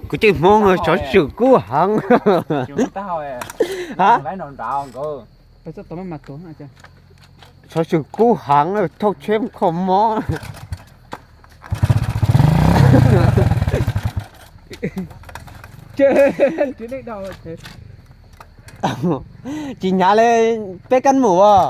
Kuv cov Hmoob xov xwm kub heev. Ha? Xov xwm kub heev, thauj tsheb mus kho mob. Tsis hnyav li, peb kab mus as.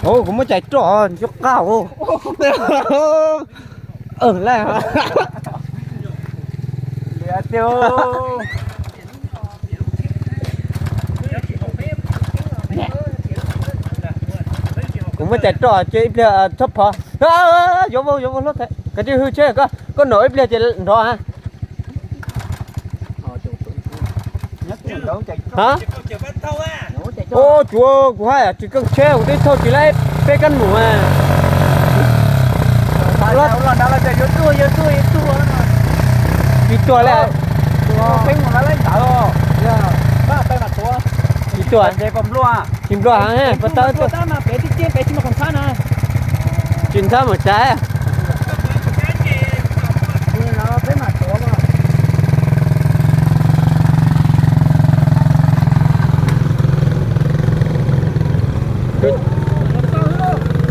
Kuv muab cais roj ncuab qab. Kuv muab cais roj ces ib pliag txhob phov. Yuav vau, yuav vau hlob, koj cia hwj tsheb, koj nov ib pliag ces nrov. Ha? Ua tsuav kuv hais tsis keej tsheb, kuv twb thauj tsis laib peb kab mus. Tsis tuag li. Tsis tuag. Tsis nplua heev, tsis ntxhab mus tsav.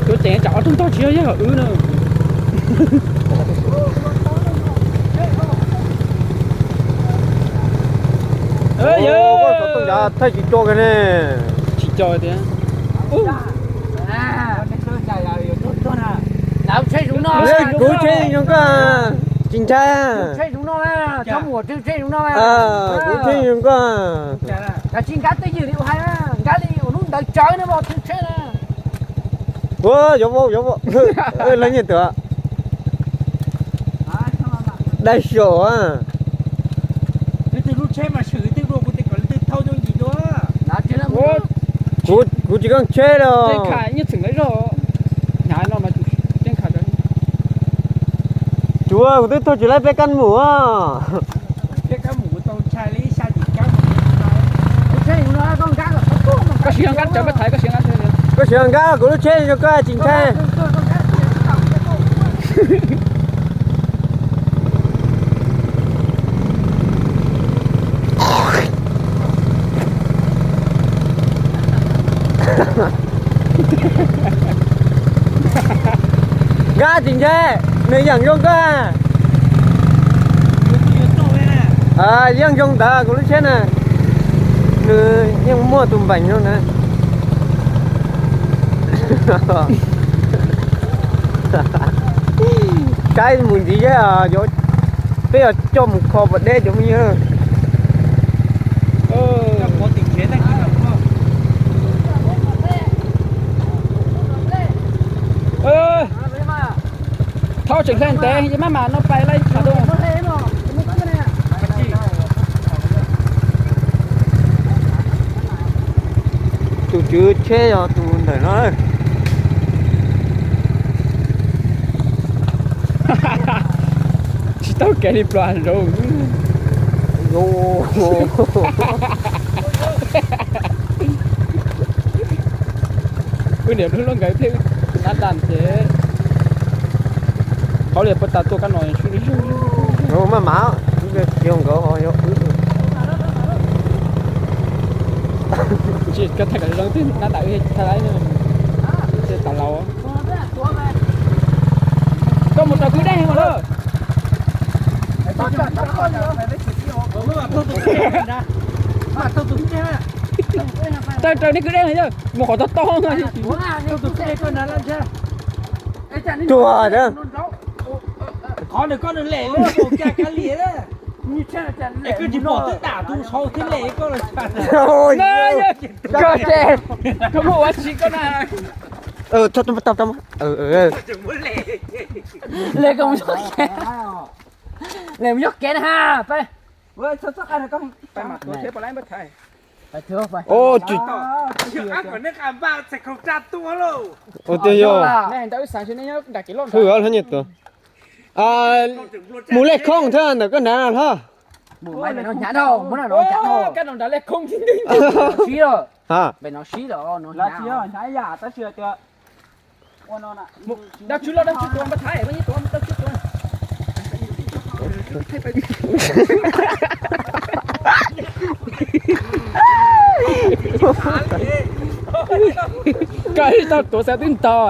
Tuav ceev tsam ob tug ntog tsis yog yog wb na. Thaij tsis tso kiag ne. Tsis tso tiag. Kuv tsheb zoo koj, tsis ntshai. Kuv tsheb zoo koj. Kav tsij nkab twj ywm li ua hais, nkab li ua lub ntawd tsawv ne, tsheb na. Ua, yuav vau, yuav vau. Leej nyiaj tuam. Dai saum. Kuv tsis keej tsheb los. Tsuav kuv twb thauj tsis laib peb kab mus. Koj siv nkab, koj siv nkab, kuv lub tsheb no koj tsis ntshai. Nkab tsis ntshai, nws yeej zoo koj. Yeej zoo ntawd kuv lub tsheb na, nws yeej muaj tus npeem zoo na. Saib mus ntxiv, peb yuav coj mus kho pas deb cov me nyuam. Thauj tseem hle ntev, maj mam no pais laij tshav dua. Tus tswv tsheb yog tus ntawm no. Tsis tau kev li plas zoov. Wb niam lub hluas nkawd thiab wb nab daj ces qhov li puas tas tuaj kab no. Maj mam, nkawd yog wb. Tsis, koj thaij kom zoo twb nab daj wb thaij laib thiab tas laus. Koj mus rau kwj dej lawm. Tawm raws nej kwj dej yog mus qhov toj toj. Tuag. Qhov nws koj nws lem ua ka ka li. Es koj tsis pom twb dam tus saud thiab lem koj los. Koj ces koj muaj ua tsis koj na. Le koj mus yog kev, le mus yog kev na ha. Ua tiag yog. Hwj, hwj nyiam tuaj. Mus lej khoob thiab ntawm koj nrad no hlob. Hnyav dhau, hnyav dhau. Siv lawm. Hnyav ib yam tab sis tias Dab tsi los dab tsi tuaj, npaj thaiv, npaj thaiv tuaj. Koj ib tau tuav xav twb ntog.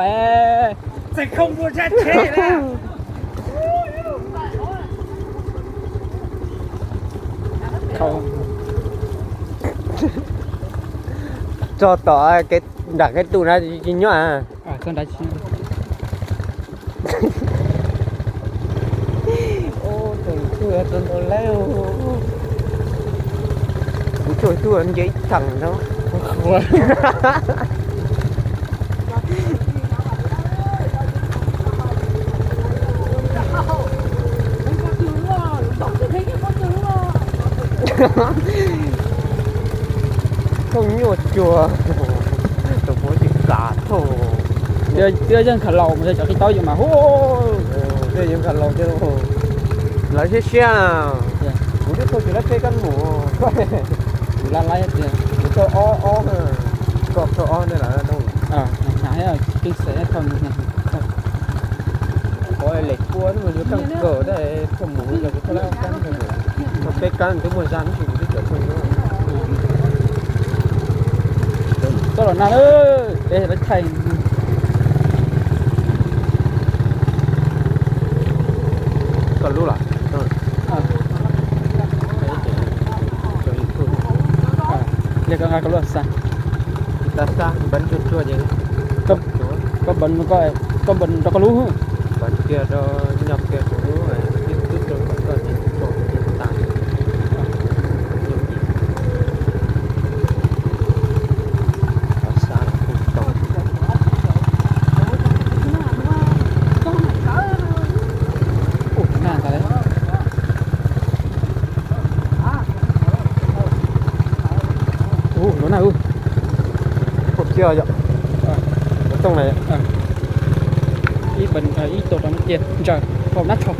Tso tom nram kev tu na tsis nyob. Kuv tuaj tuaj nce ib theem no. Thooj nyuaj cuag, tus puav tsis kam thooj. Twb yeej khav laus mas cov qi taub yus mas hu. Twb yeej khav laus thiab. Lawv siab siab. Kuv twb thauj tsis laib peb kab mus. Kuv laj laib tiag. Kuv thauj ob ob, koj thauj ob ntej lawm no. Peb xav thauj. Qhov lem kua no yuav kaj kawg, thauj mus yog kuv thauj laib ob kab, thauj peb kab twb muaj zaj, tab sis kuv twb tsis thauj. Txoj los nag, peb lawv thaij. Koj lub los? Li koj nqa koj lub xa. Koj npawb rau koj lub. Npawb kiag rau, nyob kiag kuv lub, ib tug rau kom koj ces tso ces tas. Ub, lub nag ub. Pom kiag yom. Tooj na. Ib, ib tug rau no cia ntsaws hauv nab tsho.